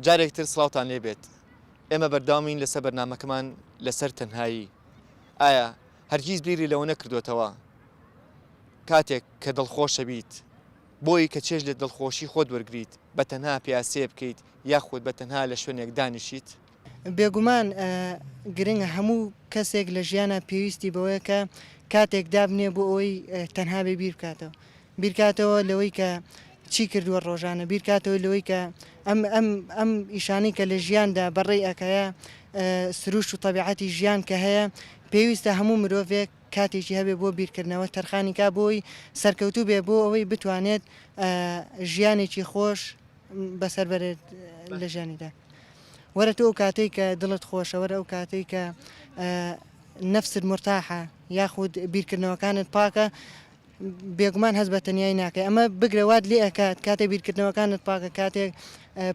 جارێک تر سڵاوتان لێ بێت ئێمە بەردەوامین لەسەر بەرنامەکەمان لەسەر تەنهایی ئایا هەرگیز بیری لەوە نەکردوێتەوە کاتێک کە دڵخۆشە بیت بۆی کە چێژ لە دڵخۆشی خۆت وەرگریت بە تەنها پیاسەیە بکەیت یاخود بە تەنها لە شوێنێک دانیشیت؟ بێگومان گرنگە هەموو کەسێک لە ژیانا پێویستی بەوەیە کە کاتێک دابنێ بۆ ئەوەی تەنها بێ بیر بکاتەوە بیرکاتەوە لەوەی کە چی کردووە ڕۆژانە بیرکاتەوە لەوەی کە ئەم ئەم ئەم ئیشانەی کە لە ژیاندا بەڕێی ئەکەیە سروشت و تەبیعەتی ژیان کە هەیە پێویستە هەموو مرۆڤێک کاتێکی هەبێ بۆ بیرکردنەوە تەرخانی کا بۆی سەرکەوتوو بێ بۆ ئەوەی بتوانێت ژیانێکی خۆش بەسەر بەرێت لە ژیانیدا. وەرە تۆ ئەو کاتەی کە دڵت خۆشە وەرە ئەو کاتەی کە نەفست مورتاحە یاخود بیرکردنەوەکانت پاکە بێگومان هەست بە تەنیایی ناکەی ئەمە بگرە وات لێ ئەکات کاتێ بیرکردنەوەکانت پاکە کاتێک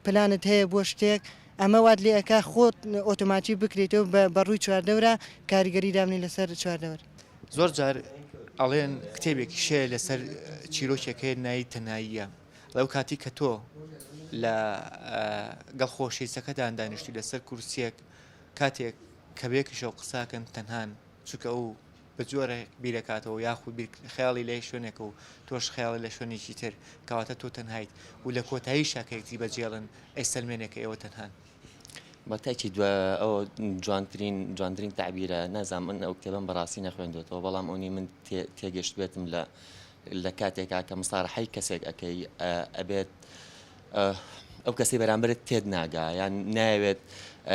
پلانت هەیە بۆ شتێک ئەمە وات لێ ئەکا خۆت ئۆتۆماتی بکریتەوە بە ڕووی چواردەورا کاریگەری دابنی لەسەر چواردەور. زۆر جار ئەڵێن کتێبێکیش هەیە لەسەر چیرۆکێک هەیە ناوی تەناییە لەو کاتی کە تۆ لە گەڵ خۆشەویستەکەتان دانیشتوی لەسەر کورسیەک کاتێک کە بێکیشەوە قساکەن تەنهان چونکە ئەو بە جۆرێک بیرەکاتەوە یاخود بیر خەیاڵی لای شوێنێکە و تۆش خەیاڵی لە شوێنێکی تر کەواتە تۆ تەنهایت و لە کۆتاییشا کە یەکتری بەجێڵن ئەیسەلمێنێ کە ئێوە تەنهان. بە تاکید ئەوە جوانترین جوانترین تەعبیرە نازانم من ئەو کتێبەم بەڕاستی نەخوێندوێتەوە بەڵام ئەونی من تێگەشتبێتم لە لە کاتێکا کە مسارحەی کەسێک ئەکەی ئەبێت ئەو کەسەی بەرامبەرت تێت ناگا یان نایەوێت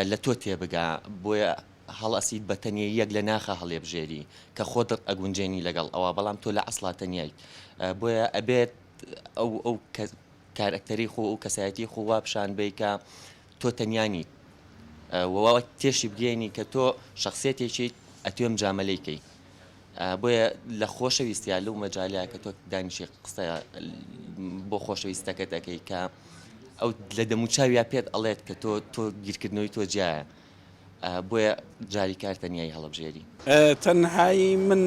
لە تۆ تێبگا بۆیە هەڵئەسیت بە تەنیاییەک لە ناخا هەڵێبژێری کە خۆت ئەگونجێنی لەگەڵ ئەوە بەڵام تۆ لە ئەسڵا تەنیایت بۆیە ئەبێت ئەو ئەو کارئەکتەری خۆ ئەو کەسایەتی خۆ وا پیشان بەی کە تۆ تەنیا نیت وە تێشی بگەیەنی کە تۆ شخصیەتێکیت ئەتوێ مجامەلەی کەی بۆیە لە خۆشەویستیا لەو مەجالە کە تۆ دانیشی قسە بۆ خۆشەویستەکەت ئەەکەی کە ئەو لە دەموچاویا پێت ئەڵێت کە تۆ تۆ گیرکردنەوەی تۆ جیایە بۆیە جاری کار تەنیایی هەڵەبژێری. تەنهایی من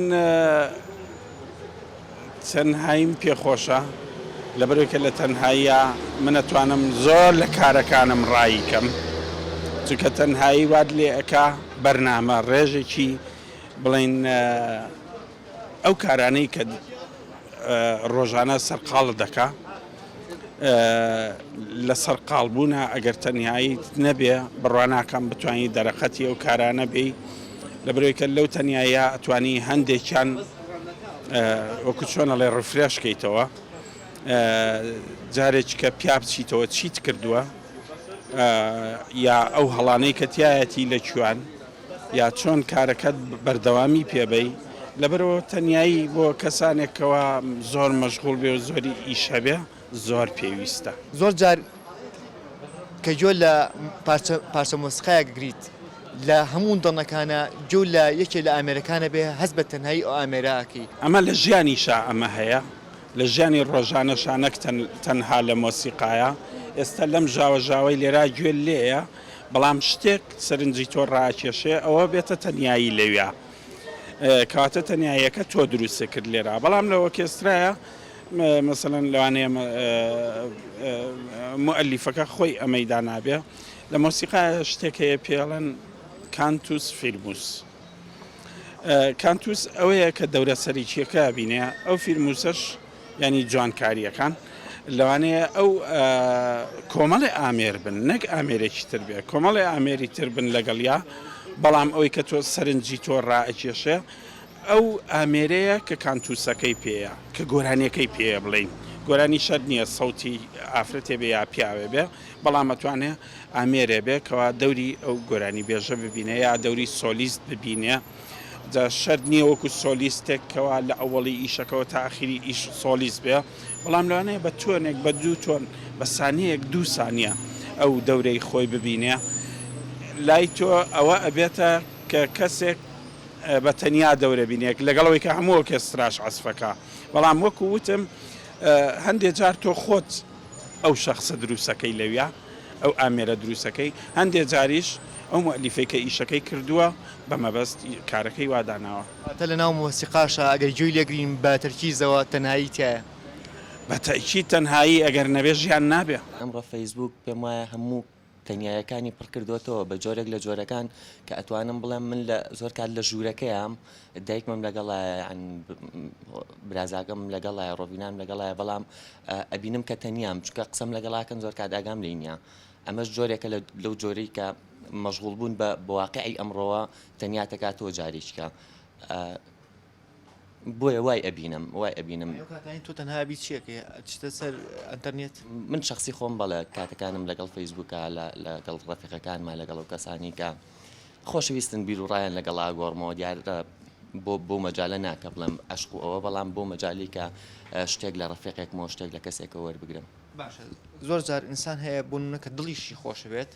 تەنهاییم پێ خۆشە لەبەرئەوەی کە لە تەنهاییا من ئەتوانم زۆر لە کارەکانم ڕایی کەم چونکە تەنهایی وات لێ ئەکا بەرنامە ڕێژێکی بڵێین ئەو کارانەی کە ڕۆژانە سەرقاڵت دەکا لە سەرقاڵ بوونە ئەگەر تەنیاییت نەبێ بڕوا ناکەم بتوانی دەرەقەتی ئەو کارانە بێی لەبەرئەوەی کە لەو تەنیاییە ئەتوانی هەندێکیان وەکو چۆن ئەڵێ ڕفرێش کەیتەوە جارێک کە پیا بچیتەوە چیت کردووە یا ئەو هەڵانەی کە تایەتی لە کوان یا چۆن کارەکەت بەردەوامی پێ بەی لەبەرئەوە تەنیایی بۆ کەسانێک کەوا زۆر مەشغوڵ بێ و زۆری ئیش هەبێ زۆر پێویستە. زۆر جار کە گوێ لە پارچە پارچە مۆسیقایەک گریت لە هەموو دەنگەکانە گوێ لە یەکێ لە ئامێرەکانە بێ هەست بە تەنهایی ئەو ئامێرە ئەکەی. ئەمە لە ژیانیشا ئەمە هەیە لە ژیانی ڕۆژانەشا نەک تەنها لە مۆسیقایا ئێستا لەم ژاوەژاوەی لێرا گوێ لێیە بەڵام شتێک سەرنجی تۆ ڕاکێشێ ئەوە بێتە تەنیایی لەویا کەواتە تەنیاییەکە تۆ دروست کرد لێرا بەڵام لە ئۆکێسترایە مەسەلەن لەوانەیە موئەلیفەکە خۆی ئەمەی دانابێ لە مۆسیقا شتێک هەیە پێڵێن cantus firmus cantus ئەوەیە کە دەورە سەرەکییەکە بینێ ئەو firmus ەش یانی جوانکارییەکان لەوانەیە ئەو کۆمەڵێ ئامێر بن نەک ئامێرێکی تر بێ کۆمەڵێ ئامێری تر بن لەگەڵیا بەڵام ئەوەی کە تۆ سەرنجی تۆ ڕائەکێشێ ئەو ئامێرەیە کە cantus ەکەی پێیە کە گۆرانیەکەی پێیە بڵێین گۆرانی شەرت نییە سەوتی ئافرەتێ بێ یا پیاوێ بێ بەڵام ئەتوانێ ئامێرێ بێ کەوا دەوری ئەو گۆرانی بێژە ببینێ یا دەوری سۆلیست ببینێ جا شەرت نییە وەکو سۆلیستێک کەوا لە ئەوەڵی ئیشەکەوە تا ئەخیری ئیش سۆلیست بێ بەڵام لەوانەیە بە تۆنێک بە دوو تۆن بە سانیەیەک دوو سانیە ئەو دەورەی خۆی ببینێ لای تۆ ئەوە ئەبێتە کە کەسێک بە تەنیا دەورە بینێک لەگەڵ ئەوەی کە هەموو ئۆرکێستراش عەزفەکە بەڵام وەکو وتم هەندێ جار تۆ خۆت ئەو شەخسە دروستەکەی لەویا ئەو ئامێرە دروستەکەی، هەندێ جاریش ئەو موئەلیفەی کە ئیشەکەی کردووە بە مەبەست کارەکەی وا داناوە. واتە لە ناو مۆسیقاشا ئەگەر گوێی لێ گرین بە تەرکیزەوە تەنهایی تیایە. بە تەئکید تەنهایی ئەگەر نەبێ ژیان نابێ. ئەمڕۆ فەیسبووک پێم وایە هەموو. تەنیایەکانی پڕ کردۆتەوە بە جۆرێک لە جۆرەکان کە ئەتوانم بڵێم من لە زۆر کات لە ژوورەکەیام دایکمم لەگەڵایە یان برازاکەم لەگەڵایە ڕۆڤینام لەگەڵایە بەڵام ئەبینم کە تەنیام چونکە قسەم لەگەڵاکەن زۆر کات ئاگام لێی نییە ئەمەش جۆرێکە لەو جۆرەی کە مەشغوڵ بوون بە واقعی ئەمڕۆوە تەنیا تەکاتەوە جارێکیکە بۆیە وای ئەبینم وای ئەبینم. ئەو کاتانەی تۆ تەنها ئەبی چی ئەکەی ئەچیتە سەر ئەنتەرنێت؟ من شەخسی خۆم بەڵێ کاتەکانم لەگەڵ فەیسبووکا لەگەڵ ڕەفیقەکانما لەگەڵ ئەو کەسانی کە خۆشەویستن بیر و ڕایان لەگەڵ ئاگۆڕمەوە دیارە بۆ بۆ مەجالە ناکە بڵێم عەشق و ئەوە بەڵام بۆ مەجالی کە شتێک لە ڕەفیقێکمەوە شتێک لە کەسێکەوە وەربگرم. باشە زۆر جار ئینسان هەیە بۆ نمونە کە دڵیشی خۆشەوێت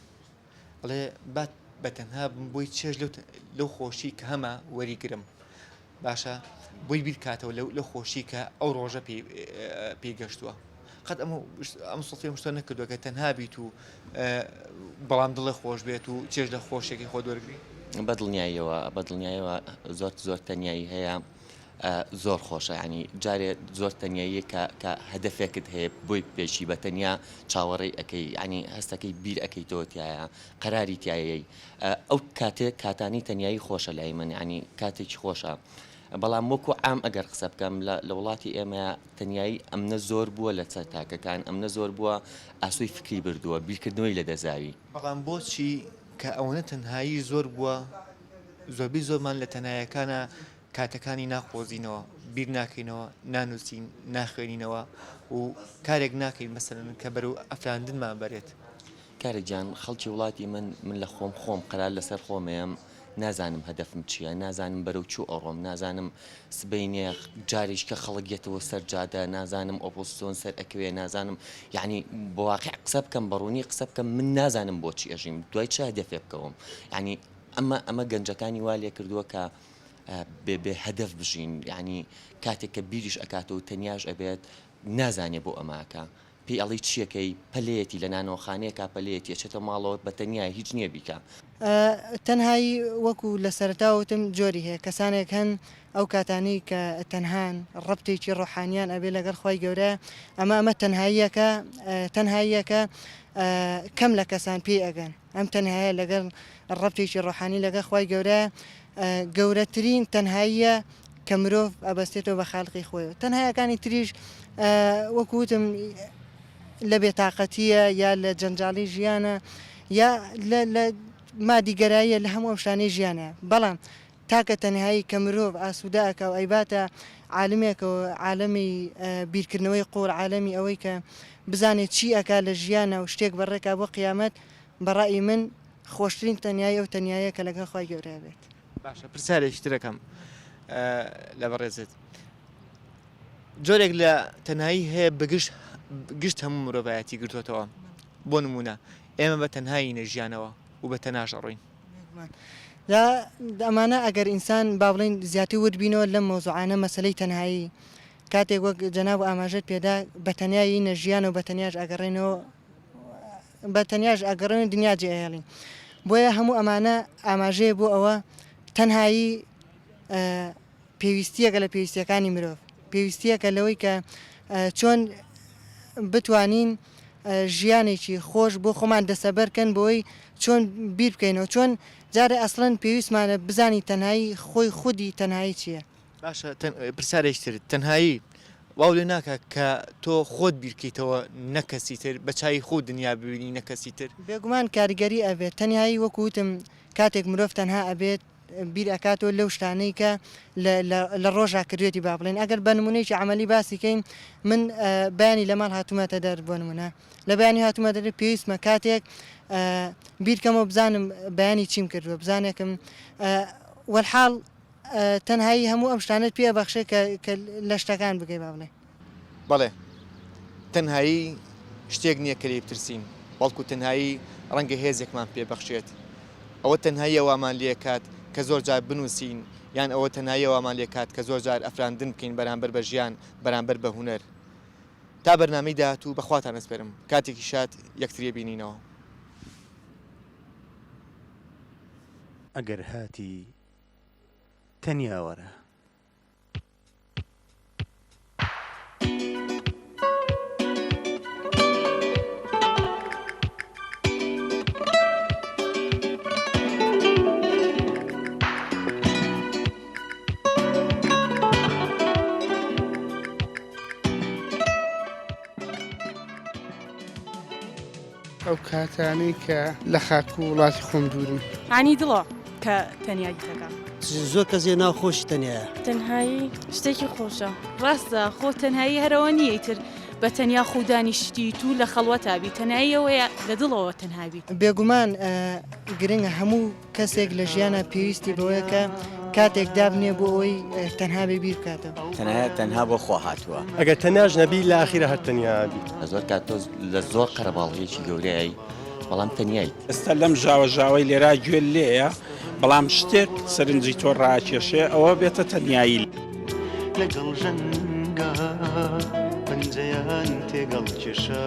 ئەڵێ با بە تەنها بم بۆی چێژ لەو لەو خۆشی کە هەمە وەریگرم باشە بۆی بیرکاتەوە لەو لەو خۆشی کە ئەو ڕۆژە پێی پێی گەشتووە قەت ئەم ئەم سڵفی ئەم شتە نەکردووە کە تەنها بیت و بەڵام دڵێ خۆش بێت و چێژ لە خۆشیەکەی خۆت وەرگری بە دڵنیاییەوە بە دڵنیایەوە زۆر زۆر تەنیایی هەیە زۆر خۆشە یانی جارێ زۆر تەنیاییە کە کە هەدەفێکت هەیە بۆی پێشی بە تەنیا چاوەڕێی ئەکەی یانی هەستەکەی بیر ئەکەیتەوە تایە قەراری تایەی ئەو کاتێ کاتانی تەنیایی خۆشە لای من یانی کاتێکی خۆشە بەڵام وەکو عام ئەگەر قسە بکەم لە لە وڵاتی ئێمە تەنیایی ئەمنە زۆر بووە لە چەر تاکەکان ئەمنە زۆر بووە ئاسۆی فکری بردووە بیرکردنەوەی لە دەزاوی. بەڵام بۆچی کە ئەوەنە تەنهایی زۆر بووە زۆربەی زۆرمان لە تەنایەکانا کاتەکانی ناقۆزینەوە، بیر ناکەینەوە، نانووسین، ناخوێنینەوە و کارێک ناکەین مەسەلەن کە بەرەو ئەفراندنمان بەرێت. کاکە گیان خەڵکی وڵاتی من، من لە خۆم خۆم قەرار لەسەر خۆمەیەم، نازانم هەدەفم چییە، نازانم بەرەو کوێ ئەڕۆم، نازانم سبەینێ جارێکیکە خەڵک یەتەوە سەر جادە، نازانم ئۆپۆزسیۆن سەر ئەکەوێ، نازانم یەعنی بە واقیع قسە بکەم، بە ڕوونی قسە بکەم من نازانم بۆچی ئەژیم، دوای چ هەدەفێ بکەوم، یەعنی ئەمە ئەمە گەنجەکانی وا لێکردووە کە بێ بێ هەدەف بژین یانی کاتێک کە بیریش ئەکاتەوە تەنیاش ئەبێت نازانێ بۆ ئەمە ئەکا پێی ئەڵێی چیەکەی پەلەیەتی لە نانەوەخانەیەکا پەلەیەتی ئەچێتە ماڵەوە بە تەنیایە هیچ نیە بیکا. تەنهایی وەکو لە سەرەتاوە وتم جۆری هەیە کەسانێک هەن ئەو کاتانەی کە تەنهان ڕەبتێکی ڕۆحانیان ئەبێ لەگەڵ خوای گەورە ئەمە ئەمە تەنهاییەکە تەنهاییەکە کەم لە کەسان پێی ئەگەن ئەم تەنهایە لەگەڵ ڕەبتێکی ڕۆحانی لەگەڵ خوای گەورە گەورەترین تەنهاییە کە مرۆڤ ئەبەستێتەوە بە خالقی خۆیەوە تەنهایەکانی تریش وەکو وتم لە بێتاقەتیە یا لە جەنجاڵی ژیانە یا لە مادیگەراییە لە هەموو ئەم شتانەی ژیانە بەڵام تاکە تەنهایی کە مرۆڤ ئاسوودە ئەکا و ئەیباتە عالمێکەوە، عالەمی بیرکردنەوەی قووڵ، عالەمی ئەوەی کە بزانێ چی ئەکا لە ژیانا و شتێک بەڕێکا بۆ قیامەت، بە ڕەئی من خۆشترین تەنیایی ئەو تەنیاییە کە لەگەڵ خوای گەورەیا بێت. باشە پرسیارێکی تر ئەکەم لە بەڕێزت جۆرێک لە تەنهایی هەیە بە گشت گشت هەموو مرۆڤایەتی گرتووەتەوە بۆ نموونە ئێمە بە تەنهایی نەژیانەوە و بە تەناش ئەڕۆین. بێگومان جا ئەمانە ئەگەر ئینسان با بڵێین زیاتر ورد بینەوە لەم مەوزوعانە مەسەلەی تەنهایی کاتێک وەک جەناب ئاماژەت پێدا بە تەنیا یینە ژیانەوە بە تەنیاش ئەگەڕێنەوە بە تەنیاش ئەگەڕێن دنیا جێ ئەهێڵین بۆیە هەموو ئەمانە ئاماژەیە بۆ ئەوە تەنهایی پێویستییەکە لە پێویستییەکانی مرۆڤ، پێویستییەکە لەوەی کە چۆن بتوانین ژیانێکی خۆش بۆ خۆمان دەسەبەر کەن بۆی چۆن بیر بکەینەوە چۆن جارێ ئەسڵەن پێویستمانە بزانین تەنهایی خۆی خودی تەنهایی چییە؟ باشە پرسیارێکی تر تەنهایی واو لێ ناکا کە تۆ خۆت بیرکەیتەوە نە کەسی تر بە چاوی خۆت دنیا ببینی نە کەسی تر؟ بێگومان کاریگەری ئەبێت تەنهایی وەکو وتم کاتێک مرۆڤ تەنها ئەبێت بیر ئەکاتەوە لەو شتانەی کە لە ڕۆژا کردوێتی با بڵێن ئەگەر بە نمونەیەکی عملی باسی کەین من بەیانی لە ماڵ هاتوومەتە دەر بۆ نمونە لە بەیانی هاتوومە دەر پێویستمە کاتێک بیرکەمەوە بزانم بەیانی چیم کردووە بزانێکم وەلحاڵ تەنهایی هەموو ئەم شتانەت پێ بەخشێ کە لە شتەکان بگەی با بڵێ. بەڵێ تەنهایی شتێک نییە کە لێی بترسین، بەڵکو تەنهایی ڕەنگە هێزێکمان پێ بەخشێت. ئەوە تەنهاییە وامان لێکات کە زۆر جار بنووسین، یان ئەوە تەنهاییە وامان لێکات کە زۆر جار ئەفراندن بکەین بەرامبەر بە ژیان، بەرامبەر بە هونەر. تا بەرنامەی داهاتوو بە خواتان ئەسپێرم. کاتێکی شاد یەکتری ئەبینینەوە. ئەگەر هاتی تەنیا وەرە. ئەو کاتانەی کە لە خاک و وڵاتی خۆم دوورم. یانی دڵە کە تەنیاییت ئەکا. زۆر کەس هەیە ناو خۆشی تەنیایە. تەنهایی شتێکی خۆشە. ڕاستە خۆ تەنهایی هەر ئەوە نییە ئیتر بە تەنیا خۆو دانیشتیت و لە خەڵوەتا بی تەنایی ئەوەیە لە دڵەوە تەنها بیت. بێگومان گرنگە هەموو کەسێک لە ژیانا پێویستی بەوەیە کە کاتێک دابنێ بۆ ئەوەی تەنها بێ بیر بکاتەوە. تەنها تەنها بۆ خوا هاتووە. ئەگەر تەنیاش نەبی لە ئاخیرا هەر تەنیا ئەبی. زۆر کات تۆ لە زۆر قەرەباڵغیەکی گەورەی بەڵام تەنیایت. ئێستا لەم ژاوەژاوەی لێرا گوێ لێیە بەڵام شتێک سەرنجی تۆ ڕاکێشێ ئەوە بێتە تەنیایی. لەگەڵ ژەنگا پەنجەیان تێگەڵ کێشا.